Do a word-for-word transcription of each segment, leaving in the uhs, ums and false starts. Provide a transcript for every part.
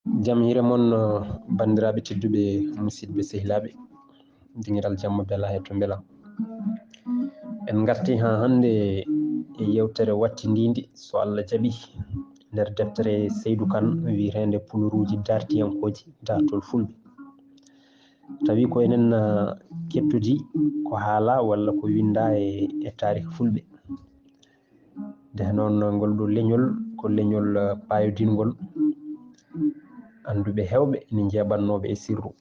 Jam hiire mon, banndiraaɓe tedduɓe, musidɓe sehilaaɓe, dingiral jamma bela e to mbela. En ngarti haa hannde e yewtere wattindinde, so Allah jaɓi, nder deftere Seydu Kan wiyeteende Puluruuji Daartiyankooji, Daartol Fulɓe. Tawi ko enen, ah, kettudi ko haala walla ko winnda e, e taarih Fulɓe. Nde noon, ngol ɗo leñol ko leñol, ah, paayodingol, annduɓe heewɓe ene njeeɓannooɓe e sirru.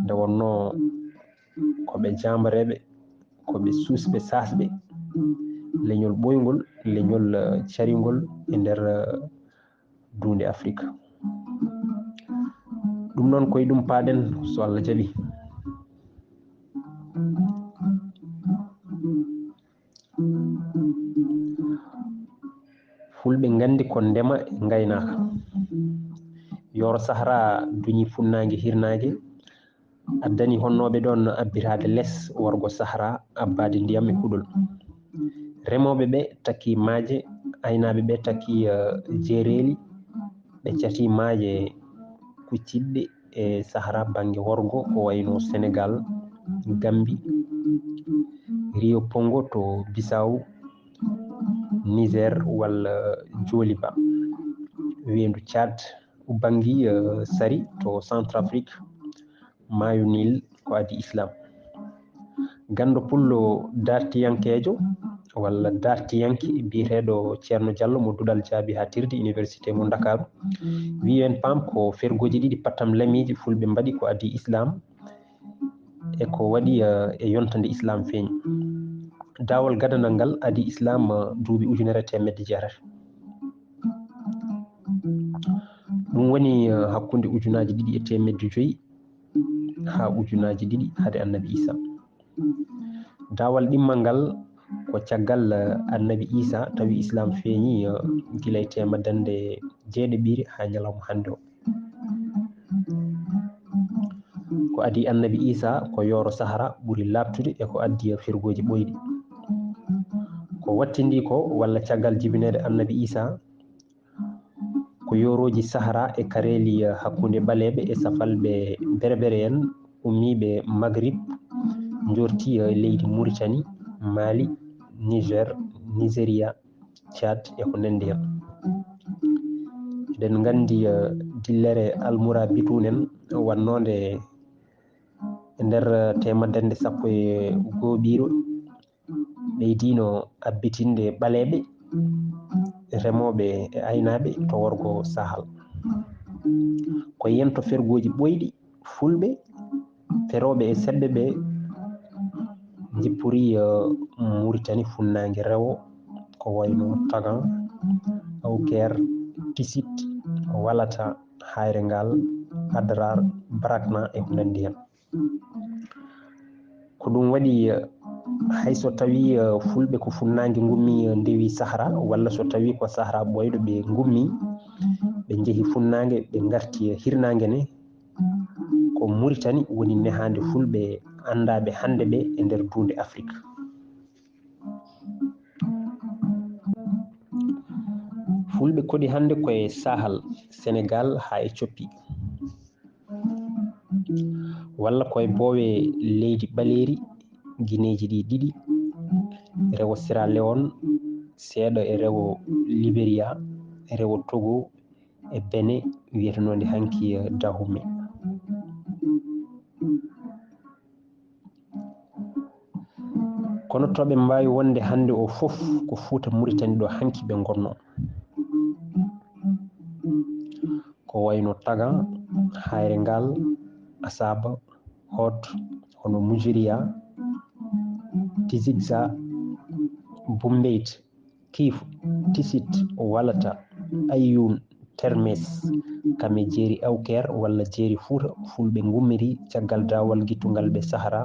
Nde wonnoo ko ɓe jaambareeɓe, ko ɓe suusɓe, saasɓe, leñol ɓooyngol, leñol, ah, caringol e nder, ah, duunde Afrik. Ɗum noon, ko e ɗum paaɗen, so Allah jaɓi. Fulɓe nganndi ko ndema e ngaynaaka. Yoro Sahara duñi funnaange hirnaange, addani honnooɓe ɗoon abbitaade les wargo Sahara, abbaade ndiyam e kuɗol. Remooɓe ɓe takki maaje, aynaaɓe ɓe takki, eh, jeereeli, ɓe cati maaje kuccitɗe e Sahara bannge worgo, ko wayno Senegal, Gambi, Rio Pongo to Bissau, Niger walla Joliba, weendu Tchad, Ubangi, eh, Sari to Centrafrique, maayo Nil ko adii Islam. Ganndo pullo daartiyankeejo walla daartiyanke biyeteeɗo Ceerno Jallo mo Duɗal Jaabi haa Tirdi, Université mo Ndakaaru, wiyi en paam ko fergooji ɗiɗi pattam lamiiji Fulɓe mbaɗi ko adii Islam e ko waɗi, eh, e yonta nde Islam feeñi. Daawal gadanal ngal adii Islam, eh, duuɓi ujunere e teemedde jeetati. Ɗum woni, eh, hakkunde ujunaaji ɗiɗi e teemedde joyi haa ujunaaji ɗiɗi hade Annabi Isa. Daawal ɗimmal ngal ko caggal, eh, Annabi Isa, tawi Islam feeñi, eh, gila e teemedde jeeɗiɓiire haa ñalawma hannde o. Ko adii Annabi Isa ko yoro Sahara ɓuri laaɓtude e ko addi fergooji ɓooyɗi. Ko wattindii ko, walla caggal jibineede Annabi Isa, ko yorooji Sahara e kareeli, eh, hakkunde ɓaleeɓe e safalɓe Berbere en ummiiɓe Maghrib, njorti, eh, leydi Mauritanie, Mali, Niger, Nigeria, Tchad e ko nanndi hen. Eɗen nganndi, eh, dillere Almura Bitun en wannoonde e nder, eh, teemedde sappo e gooɓiiro ɓeydiino abbitinde ɓaleeɓe, remooɓe e aynaaɓe to worgo Sahal. Ko yento fergooji ɓooyɗi Fulɓe, ferooɓe e seɓɓe ɓe njippori, eh, Mauritanie funnaange rewo, ko wayno Tagan, Awker, Tisit, Walata, Hayre Ngal, Adrar, Brakna e ko nanndi hen. Ko ɗum waɗi, eh, hay so tawii, eh, Fulɓe ko funnaange ngummi, eh, ndewi Sahara, walla so tawii ko Sahara ɓooyɗo ɓe ngummi, ɓe njehi funnaange, ɓe ngarti, eh, hirnaange ne, ko Mauritanie woni nehaande Fulɓe anndaaɓe hannde ɓe e nder duunde Afrik. Fulɓe koɗi hannde ko e Sahal, Senegal haa Éthiopie, walla ko e boowe leydi ɓaleeri, Gineeji ɗi ɗiɗi, rewo Sierra Leone, seeɗa e rewo Liberia, rewo Togo e Benin, wiyetenoonde hanki, eh, Dahomey. Kono to ɓe mbaawi wonde hannde o fof, ko Fuuta Mauritanie ɗo hanki ɓe ngonnoo. Ko wayno Tagan, Hayre Ngal, Asaba, Hot, hono Mujiria, Tizigza, Bumbeit, Kiif, Tisit, Walata, Ayyun, Termes, kam e jeeri Awker walla jeeri Fuuta, Fulɓe ngummiri caggal daawal gittungal ɓe Sahara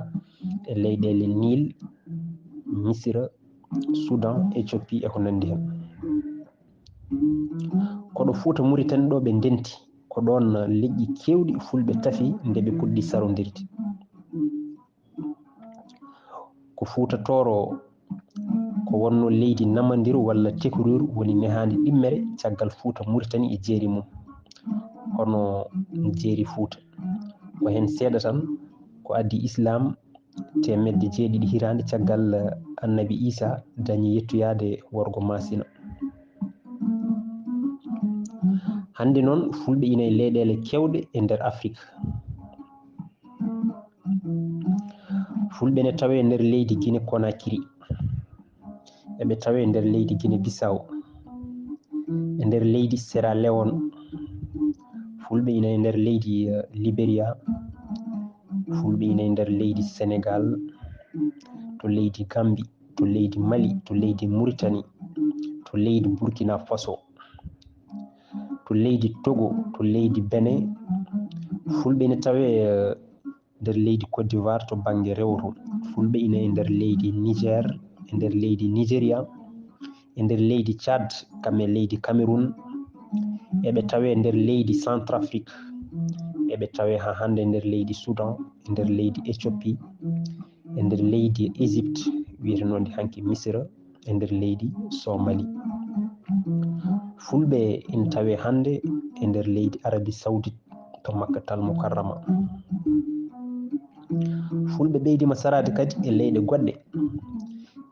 e leyɗeele Nil, Misira, Sudan, Éthiopie e ko nanndi hen. Ko ɗo Fuuta Mauritanie ɗo ɓe ndenti, ko ɗoon leƴƴi keewɗi Fulɓe tafi nde ɓe puɗɗi sarondirde. Ko Fuuta Tooro ko wonno leydi namandiru walla tekoriru woni nehaandi ɗimmere caggal Fuuta Muritani e jeeri mum, hono jeeri Fuuta. Ko heen seeɗa tan ko addi Islaam teemedde jeeɗiɗi hitaande caggal Annabi Iisaa dañi yettoyaade worgo Maasina. Hannde noon, Fulɓe ina e leyɗeele keewɗe e nder Afrik. Fulɓe ne tawee e nder leydi Gine Konakiri. Eɓe tawee e nder leydi Gine Bisaw. E nder leydi Sierra Leone. Fulɓe ina e nder leydi, eh, Liberia. Fulɓe ina e nder leydi Senegal. To leydi Gambi. To leydi Mali. To leydi Muritani. To leydi Burkina Faso. To leydi Togo. To leydi Benin. Fulɓe ina tawee, eh, nder leydi Côte d'Ivoire to bannge rewo to. Fulɓe ina e nder leydi Niger, e nder leydi Nigeria, e nder leydi Tchad, kam e leydi Cameroun. Eɓe tawee nder leydi Centrafrique. Eɓe tawee haa hannde nder leydi Soudan, e nder leydi Éthiopie, e nder leydi Égypte, wiyetenondi hanki Misira, e nder leydi Somali. Fulɓe ina tawee hannde e nder leydi Arabie Saoudite to Makkatal Mukarrama. Fulɓe ɓeydiima saraade kadi e leyɗe goɗɗe.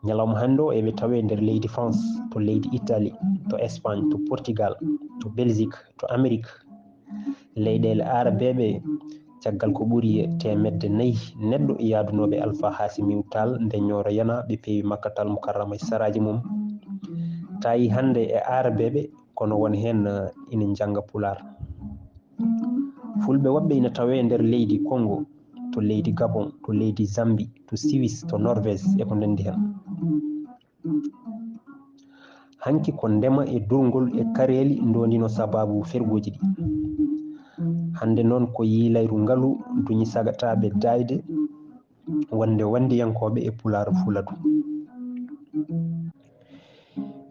Ñalawma hannde o eɓe tawee nder leydi France, to leydi Italie, to Espagne, to Portugal, to Belgique, to Amérique. Leyɗeele Aarabeeɓe, caggal ko ɓuri teemedde nayi neɗɗo yaadunooɓe Alfa Haasimiw Taal nde Ñooro Yana, ɓe peewi Makkatal Mukarrama e saraaji mum. Tawi hannde e Aarabeeɓe, kono won heen, eh, ina njannga Pulaar. Fulɓe woɓɓe ina tawee nder leydi Congo, to leydi Gabon, to leydi Zambie, to Suisse, to Norvège, e ko nanndi heen. Hanki ko ndema e durngol e kareeli ndondino sababu fergooji ɗi. Hannde noon ko yiilayru ngalu duñi sagataaɓe daayde wonde wanndiyankooɓe e Pulaar Fuladu.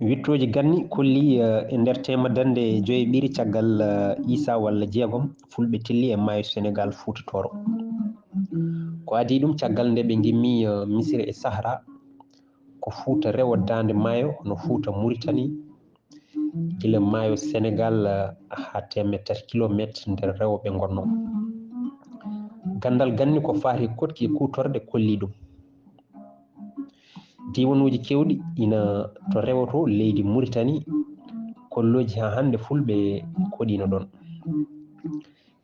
Wiɗtooji ganni kolli, eh, e nder teemedannde joyeɓiri caggal, eh, Iisaa walla jeegom, Fulɓe tilli e maayo Senegaal Fuuta Tooro. Ko adii ɗum, caggal nde ɓe ngimmi, eh, Misira e Sahara, ko Fuuta rewo daande maayo, hono Fuuta Muritani, gila maayo Senegaal, eh, haa teemeɗɗe tati kilomeeter nder rewo ɓe ngonnoo. Ganndal ganni ko faati koɗki e kuutorɗe kolli ɗum. Diiwanuuji keewɗi ina to rewo to leydi Muritani, kollooji haa hannde Fulɓe koɗiino ɗoon.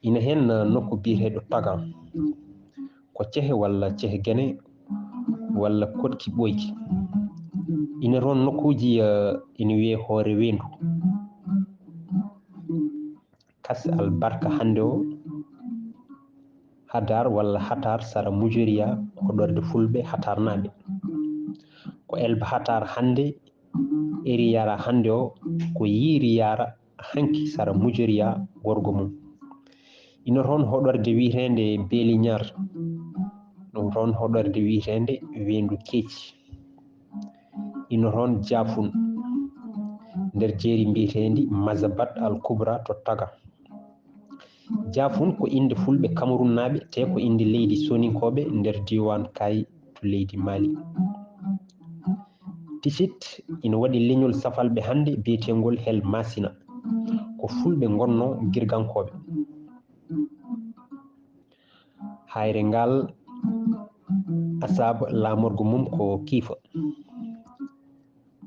Ina heen, eh, nokku biyeteeɗo Tagan, ko cehe walla cehe gene walla koɗki ɓooyki. Ina toon nokkuuji, eh, ina wiyee Hoore Weendu. Kas Albarka hannde o, Hadar walla Hatar sara Mujoriya, hoɗorde Fulɓe Hatarnaaɓe. Ko Elba Hatar hannde, Eri Yara hannde o, ko Yiiri Yara hanki sara Mujoriya gorgo mum. Ina toon hoɗorde wiyeteende Beeliñaar, ɗum toon hoɗorde wiyeteende Weendu Keeci. Ina toon Jaafun, nder jeeri mbiyeteendi Mazabat Al Kubra to Taga. Jaafun ko innde Fulɓe Kamarunnaaɓe, te ko innde leydi Soninkooɓe nder diiwaan Kaay to leydi Maali. Tisit ina waɗi leñol safalɓe hannde biyeteengol Hel Masina. Ko Fulɓe ngonnoo Girgankooɓe. Hayre ngal Asaaba laamorgo mum ko Kiifa.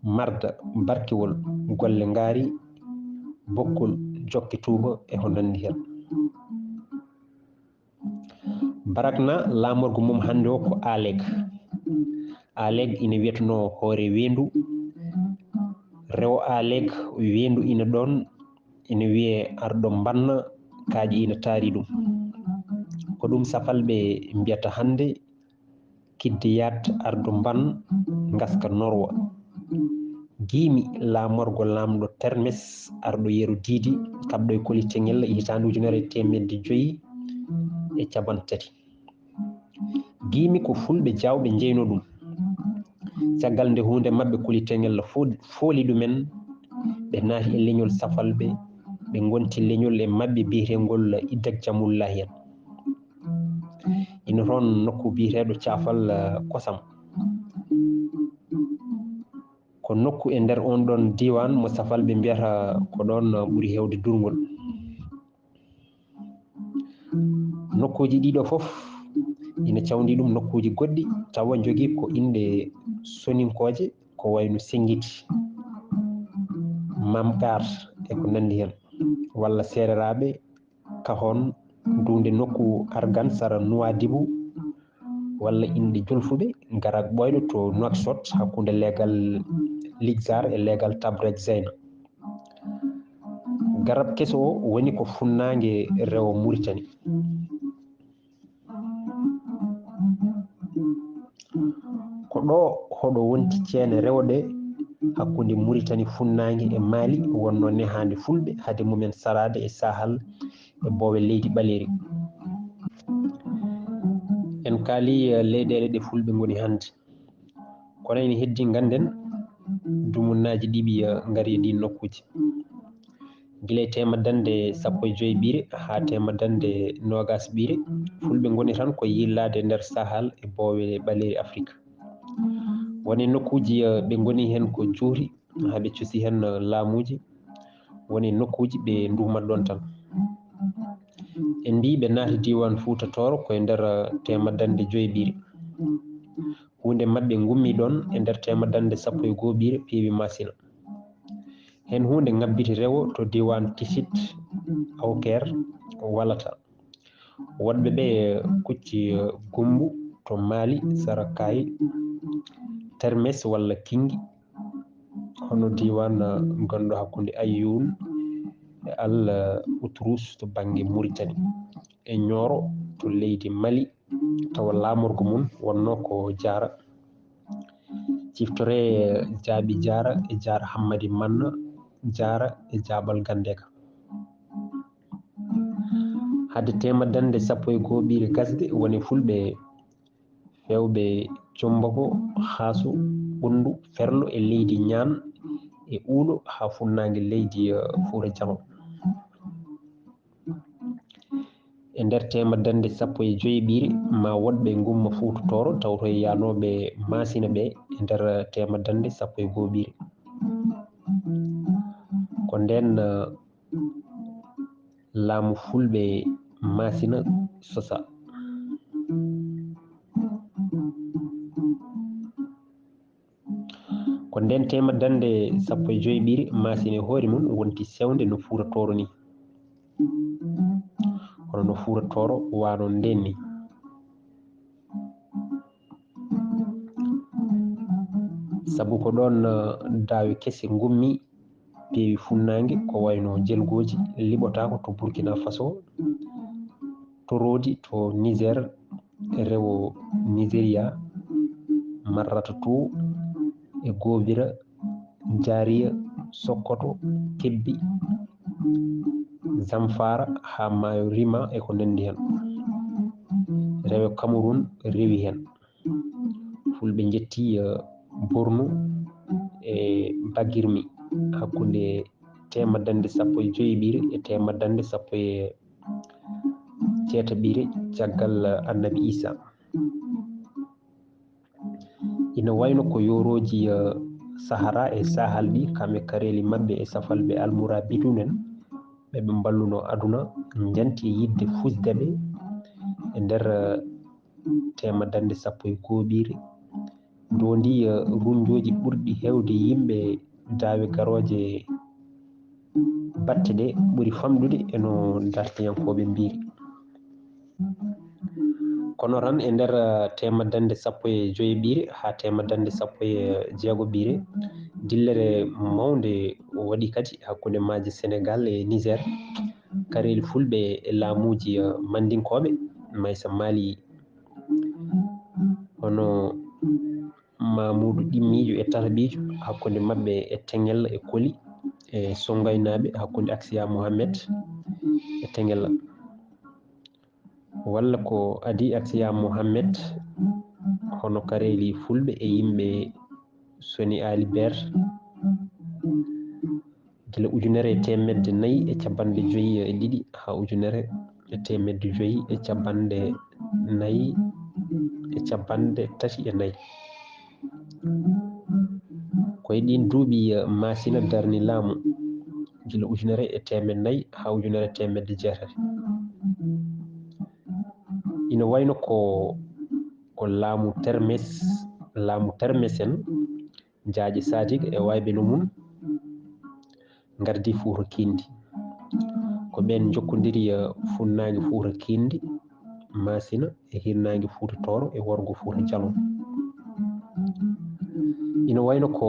Marda, Barkewol, Golle Ngaari, Bokkol, Jokke Tuuba e ko nanndi heen. Barakna laamorgo mum hannde o ko Aaleg. Aaleg ina wiyetenoo Hoore Weendu. Rewo Aaleg, Weendu ina ɗoon, ina wiyee Arɗo Mbanna, kaaƴe ina taari ɗum. Ko ɗum safalɓe mbiyata hannde Kidde Yaat Arɗo Mban, Ngaska Norwa. Giimi laamorgo laamɗo Termes, arɗo Yero Diidi, kaɓɗo e Koli Teŋel, hitaande ujunere e teemedde joyi e capanɗe tati. Giimi ko Fulɓe Jaawɓe njeynoo ɗum. Caggal nde huunde maɓɓe Koli Teŋel fo-, fooli ɗumen, ɓe naati e leñol safalɓe, ɓe ngonti leñol e maɓɓe biyeteengol Iddak Jamullahi en. Ina toon nokku biyeteeɗo Caafal, eh, Kosam. Nokku e nder on ɗon diiwaan mo safalɓe mbiyata ko ɗon ɓuri heewde durngol. Nokkuuji ɗiɗo fof ina cawndi ɗum nokkuuji goɗɗi tawa njogii ko inɗe soninkooje ko wayno Sengiti, Mamɗaar e ko nanndi heen, walla seereraaɓe Kahon, duunde nokku Argan sara Nuwaadibu, walla inɗe Julfuɓe, Garak Ɓooyɗo to Nouakchott, hakkunde leegal Ligzar e leegal Tabrej Zeyna. Garab keso o woni ko funnaange rewo Muritani. Ko ɗo hoɗo wonti ceene rewo ɗe hakkunde Muritani funnaange e Maali wonno nehaande Fulɓe hade mumen saraade e Sahal e boowe leydi ɓaleeri. En kaali leyɗeele ɗe Fulɓe ngoni hannde. Kono ene heddi ngannden dumunnaaji ɗiɓi ngari e ɗiin nokkuuji. Gila e teema dande sappo e joy ɓiire haa teema dande noogas ɓiire, Fulɓe ngoni tan ko yillaade e nder Sahal e boowe ɓaleeri Afrik. Woni nokkuuji ɓe ngoni heen ko juuri, haa ɓe cusi heen laamuuji, woni nokkuuji ɓe nduumat ɗoon tan. En mbii ɓe naati diiwaan Fuuta Tooro ko e nder teema dande joy ɓiire. Huunde maɓɓe ngummi ɗoon e nder teema dande sappo e goo ɓiire peewi Maasina. Heen huunde ŋabbiti rewo to diiwaan Kisit, Awker, Walata. Woɗɓe ɓe kucci Gumbu to Maali, sara Kaayi, Termes walla Kinngi, hono diiwaan gonɗo hakkunde Ayyuun e Al Utrus to bannge Muritani, e Ñooro to leydi Mali, tawa laamorgo mum wonnoo ko Jaara. Ciftoree Jaabi Jaara e Jaara Hammadi Manna Jaara e Jaaɓal Gandeka. Hade teema dande sappo e goo ɓiire gasde woni Fulɓe feewɓe Comboko, Haaso, Ɓunndu, Ferlo e leydi Ñaan e Uulo haa funnaange leydi Fuuta Jaloo. E nder teema dande sappo e joy ɓiire, ma woɗɓe ngumma Fuuta Tooro, tawtoyaanooɓe Maasina ɓe e nder teema dande sappo e goo ɓiire. Ko ndeen laamu Fulɓe Maasina sosa. Ko ndeen teema dande sappo e joy ɓiire, Maasina e hoore mum wonti sewnde no Fuuta Tooro ni. Hono no Fuuta Tooro wano ndeen ni. Sabu ko ɗoon daawe kese ngummi peewi funnaange ko wayno jelgooji liɓotaako to Burkina Faso, to Roodi, to Niger, rewo Nigeria, marrata to e Gobira, Jaariya, Sokoto, Kebbi, Zamfara haa maayo Rima e ko nanndi heen. Rewo Cameroun rewi heen. Fulɓe njetti Borno e Bagirmi hakkunde teema dande sappo e joy ɓiire e teema dande sappo e jeetaɓiire caggal Annabi Isa. Ina wayno ko yoorooji Sahara e Sahal ɗi, kam e kareeli maɓɓe e safalɓe Almura Bidun en, ɓe ɓe mballuno aduna, njanti e yiɗde fusde ɓe e nder teema dande sappo e goo ɓiire. Ndoondi runjooji ɓurɗi heewde yimɓe daawe garooje batte ɗe ɓuri famɗude e no dartiyankooɓe mbiri. Kono tan e nder teema dande sappo e joy ɓiire haa teema dande sappo e jeego ɓiire, dillere mawnde waɗi kadi hakkunde maaje Senegal e Niger, kareeli fulɓe e laamuuji mandinkooɓe, maysa Mali, hono Mamuudu Ɗimmiijo e Tataɓiijo, hakkunde maɓɓe e Teŋella e Koli, e Sonngaynaaɓe, hakkunde Aksiya Mohammed e Teŋella. Walla ko adii Aksiya Mohammed, hono kareeli fulɓe e yimɓe Soni Ali Ber, gila ujunere e teemedde nayi e capanɗe joyi e ɗiɗi haa ujunere e teemedde joyi e capanɗe nayi e capanɗe tati e nayi. Ko E ɗin duuɓi, eh, Maasina darni laamu gila ujunere e teemedde nayi haa ujunere e teemedde jeetati. Ina wayno ko, ko laamu Termes, laamu Termes en, Jaaƴe Sadik e wayɓe no mum ngardi Fuuta Kiindi. Ko ɓeen njokkondiri, eh, funnaange Fuuta Kiindi, Maasina, e hirnaange Fuuta Tooro e worgo Fuuta Jalon. Ina wayno ko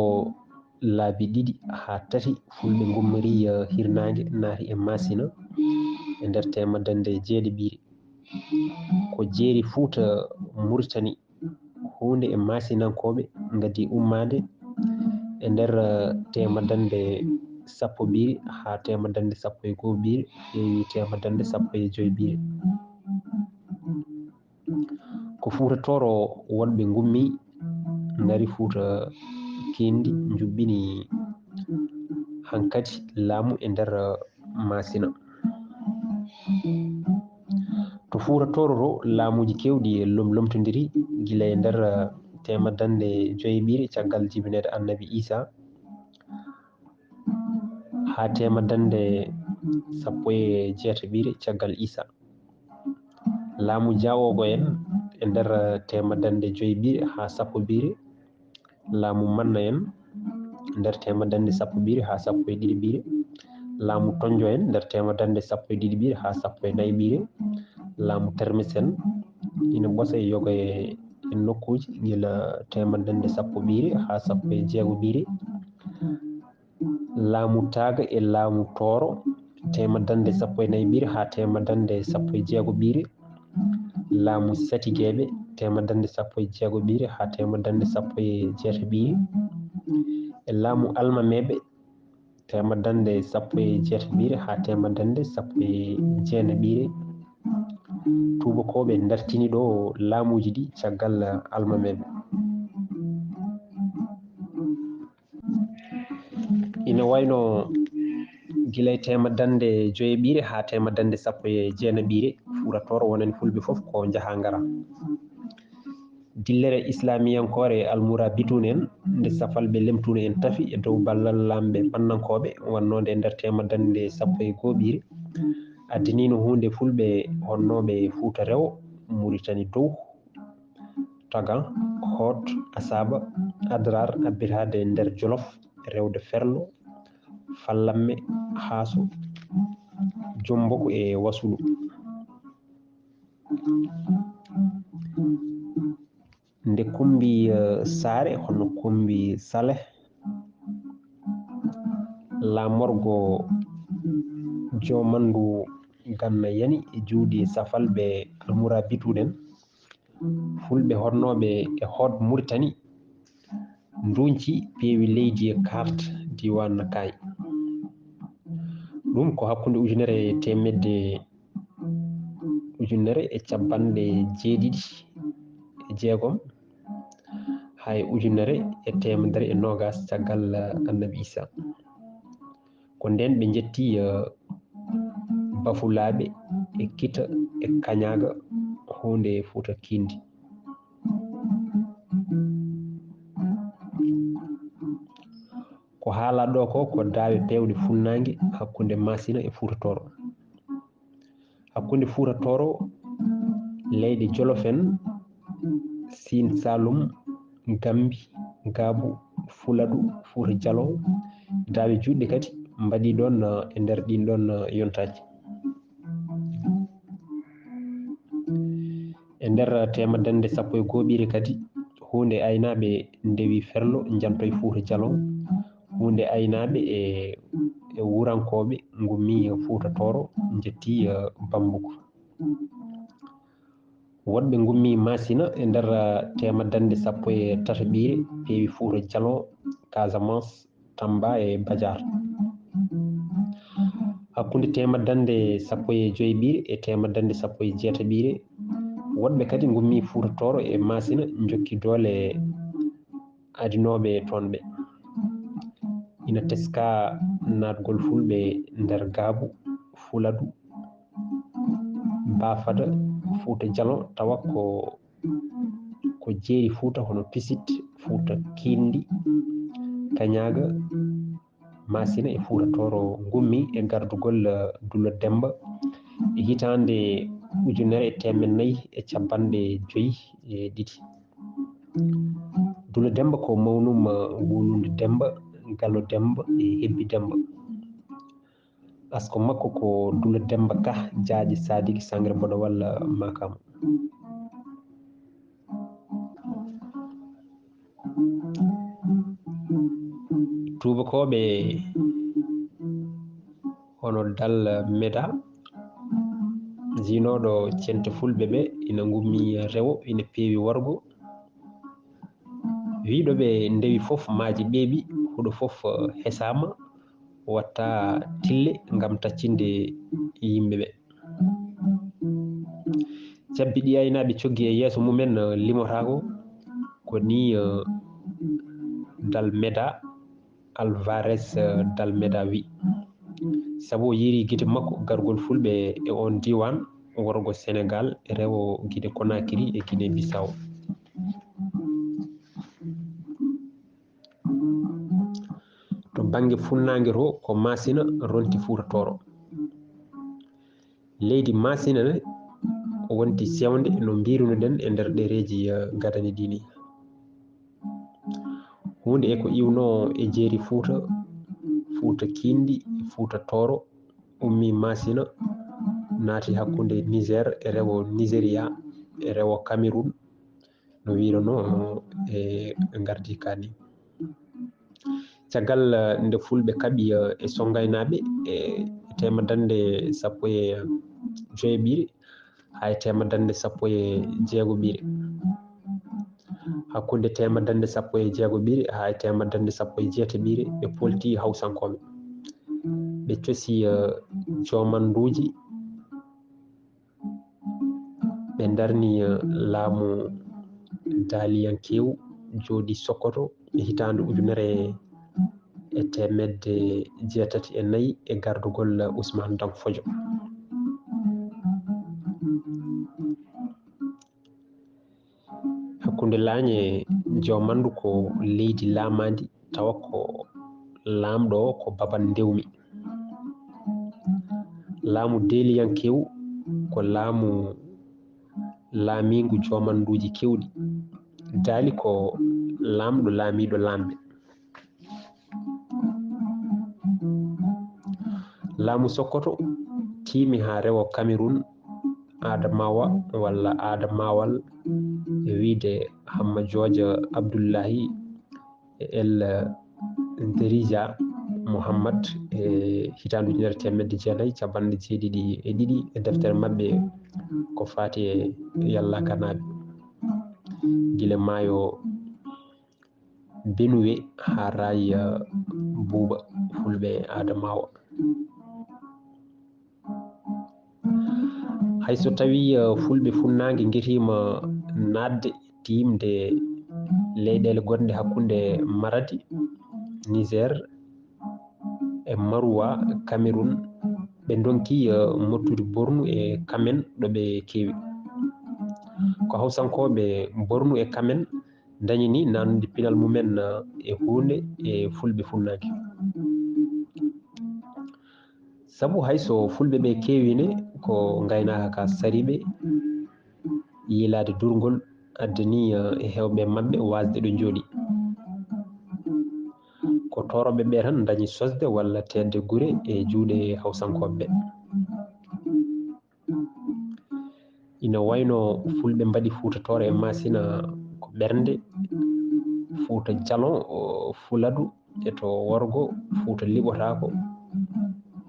laabi ɗiɗi haa tati Fulɓe ngummori, eh, hirnaange naati e Maasina e nder teemadannde jeeɗiɓiire. Ko jeeri Fuuta Muritani huunde e Maasinankooɓe ngaddi ummaade e nder, eh, teemadannde sappoɓiire haa teemadannde sappo e gooɓiire, heewi teemadannde sappo e joyɓiire. Ko Fuuta Tooro woɗɓe ngummi, ngari Fuuta Kiindi, njuɓɓini hankadi laamu e nder, eh, Maasina. To Fuuta Tooro to, laamuuji keewɗi e lom-, lomtondiri, gila e nder, eh, teemadannde joyɓiire caggal jibineede Annabi Iisaa, haa teemadannde sappo e jeetaɓiire caggal Iisaa. Laamu Jaawoogo en e nder, eh, teemadannde joyɓiire haa sappoɓiire. Laamu Manna en nder teemadannde sappoɓiire haa sappo e ɗiɗiɓiire. Laamu Tonjo en nder teemadannde sappo e ɗiɗiɓiire haa sappo e nayiɓiire. Laamu Termes en ina ɓosa e yoga e, e nokkuuji gila teemadannde sappoɓiire haa sappo e jeegoɓiire. Laamu Taaga e laamu Tooro, teemadannde sappo e nayiɓiire haa teemadannde sappo e jeegoɓiire. Laamu Satigeeɓe, teemadannde sappo e jeegoɓiire haa teemadannde sappo e jeetaɓiire. E laamu Almameeɓe, teemadannde sappo e jeetaɓiire haa teemadannde sappo e jeenaɓiire. Tuubakooɓe ndartini ɗo laamuuji ɗi caggal Almameeɓe. Ina wayno gila e teemadannde joyeɓiire haa teemadannde sappo e jeenaɓiire, Fuuta Tooro wonani Fulɓe fof ko njaha ngara. Dillere islaamiyankoore Almurabituun en, nde safalɓe lemtuun en tafi e dow ballal laamɓe mannankooɓe, wannoonde e nder teemadannde sappo e gooɓiire, addaniino huunde Fulɓe honnooɓe Fuuta Rewo, Muritani Dow, Tagan, Hoot, Asaaba, Adraar, abbitaade e nder Jolof, rewde Ferlo, Fallamme, Haaso, Jomboku e Wasulu. Nde Kummbi, eh, Saare, hono Kummbi Saleh, laamorgo Joomanndu Ganna yani e juuɗe safalɓe Almurabituun en, Fulɓe honnooɓe e Hoot Muritani nduñci peewi leydi e kart diiwaan Kaay. Ɗum ko hakkunde ujunere e teemedde, ujunere e cappanɗe jeeɗiɗi e jeegom haa e ujunere e teemedere e noogaas caggal Annabi Iisaa. Ko ndeen ɓe njetti, eh, Bafulaaɓe e Kita e Kañaaga huunde Fuuta Kiindi. Ko haalaa ɗo ko, ko daawe peewɗe funnaange hakkunde Maasina e Fuuta Tooro. Hakkunde Fuuta Tooro, leyɗe Jolof en, Siin Saalum, Gammbi, Gaabu, Fuladu, Fuuta Jalon, daawe juutɗe kadi mbaɗi ɗoon, eh, e nder ɗiin ɗoon, eh, yontaaji. E nder teemedannde sappo e gooɓiire kadi, huunde aynaaɓe ndewi Ferlo, njantoyi Fuuta Jalon. Huunde aynaaɓe e, e wurankooɓe ngummi Fuuta Tooro, njetti, eh, Bambugu. Woɗɓe ngummi Maasina e nder, eh, teemedannde sappo e tataɓiire, peewi Fuuta Jalon, Casamance, Tamba e Bajaar. Hakkunde teemedannde sappo e joyeɓiire e teemedannde sappo e jeetaɓiire, woɗɓe kadi ngummi Fuuta Tooro e Maasina, njokki doole adinooɓe toon ɓe. Ina teskaa naatgol Fulɓe nder Gaabu, Fuladu, Baafada, Fuuta Jalon, tawa ko, ko jeeri Fuuta hono Pisit, Fuuta Kiindi, Kañaaga, Maasina e Fuuta Tooro ngummi e gardugol, eh, Dulo Demmba e hitaande ujunere e teemedde nayi e cappanɗe joy e ɗiɗi. Dulo Demmba ko mawnum, eh, Wulunde Demmba, Galo Demmba e Hebbi Demmba. Asko makko ko Dulo Demmba Ka, Jaaƴe Sadiki Sangre Bonawal, eh, Makama. Tuubakooɓe hono Dal Meda, jiinooɗo cente fulɓe ɓe, ina ngummi rewo, ina peewi worgo. Wiyɗo ɓe ndewi fof maaji ɓeeɓi, huɗo fof hesaama, watta tille ngam taccinde yimɓe ɓe. Cabbi ɗi aynaaɓe coggi e yeeso mumen, eh, limotaako, ko ni, eh, Dal Meda, Alvarez, eh, Dal Meda wi. Sabu o yiiri gite makko gargol fulɓe e oon diiwaan, worgo Senegaal, rewo Gine Konaakiri e Gine Bisaw. To bannge funnaange to, ko Maasina ronti Fuuta Tooro. Leydi Maasina ne wonti sewnde no mbiruno-ɗen e nder ɗereeji, eh, gadani ɗi ni. Huunde e ko iwnoo e jeeri Fuuta, Fuuta Kiinndi, Fuuta Tooro, ummi Maasina, naati hakkunde Niger e rewo Nigeria e rewo Cameroun, no wiironoo e ngardi ka ni. Caggal, eh, nde fulɓe kaɓi, eh, e Songaynaaɓe e teemadannde sappo e joyɓiire haa e teemadannde sappo e jeegoɓiire. Hakkunde teemadannde sappo e jeegoɓiire haa e teemadannde sappo e jeetaɓiire, ɓe polti Hawsankooɓe. Ɓe cosi, eh, joomanduuji. Ɓe ndarni, eh, laamu daaliyankeewu jooɗi Sokoto e hitaande ujunere e teemedde jeetati e nayi e gardugol Usmaan Daŋ Fojo. Hakkunde laañe joomandu ko leydi laamaandi, tawa ko laamɗo o ko Baba Ndewmi. Laamu deeliyankeewu ko laamu laamiingu joomanduuji keewɗi. Daali ko laamɗo laamiiɗo laamɓe. Laamu Sokoto tiimi haa rewo Cameroun, Adamawa walla Adamawal, e wiyde Hamma Jooja Abdullahi e El Derija Muhammad e hitaande ujunere teemedde jeenayi cappanɗe jeeɗiɗi e ɗiɗi e deftere maɓɓe ko faati e Yallaakanaaɓe. Gila maayo Benuwe haa raaya Buuba, fulɓe Adamawa. Hay so tawii, eh, fulɓe funnaange ngetiima naatde tiimde leyɗeele gonɗe hakkunde Maradi, Niger, e Maroua, Cameroun, ɓe ndonki, eh, mottude Bornu e Kamen ɗo ɓe keewi. Ko Hawsankooɓe Bornu e Kamen ndañi ni naatnude pinal mumen, eh, e huunde e fulɓe funnaange. Sabu hay so fulɓe ɓe keewi ne, ko ngaynaaka ka sari ɓe, yiilaade durngol addani, eh, heewɓe maɓɓe waasde ɗo njooɗi. Ko toorooɓe ɓe tan ndañi sosde walla teetde gure e juuɗe Hawsankooɓe ɓe. Ina wayno fulɓe mbaɗi Fuuta Tooro e Maasina ko ɓernde, Fuuta Jalon, o, Fuladu, e to worgo, Fuuta Liɓotaako,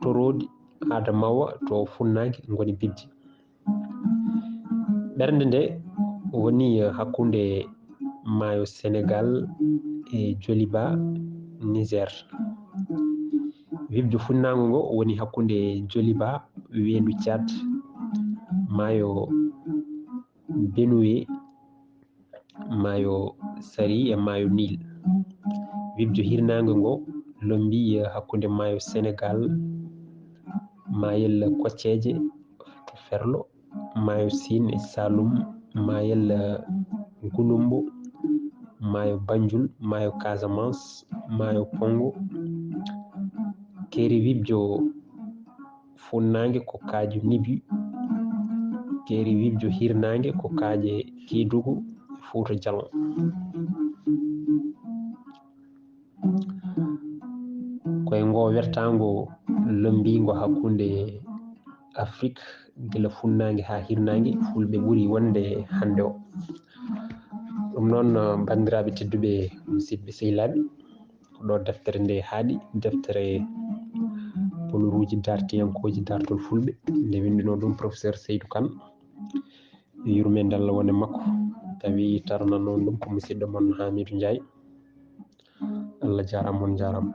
Toroodi, Adamawa, to Funnaange ngoni bibji. Ɓernde nde woni hakkunde maayo Senegaal e Joliba, Niger. Wibjo funnaango ngo woni hakkunde Joliba, weendu Tchad, maayo Benue, maayo Sari e maayo Nil. Wibjo hirnaango ngo lombi hakkunde maayo Senegaal, maayel Kocceeje to Ferlo, maayo Siin e Saalum, maayel, eh, Gulumbu, maayo Banjul, maayo Casamance, maayo Pongo, keeri wibjo funnaange ko kaajo Nibi, keeri wibjo hirnaange ko kaaje Kedugu, Fuuta Jalon. Koye ngo wertaango lommbiingo hakkunde Afrik, gila funnaange haa hirnaange, fulɓe ɓuri wonde hannde o. Ɗum noon, banndiraaɓe tedduɓe, musidɓe sehilaaɓe, ko ɗo deftere nde haaɗi, deftere poloruuji dartiyankooji dartol fulɓe, nde winndunoo ɗum professeur Seydou Kane. Yurmeende Allah wone makko, tawi tarananoo ɗum ko musidɗo mon Hamidou Ndiaye. Allah jaaraama, on njaaraama.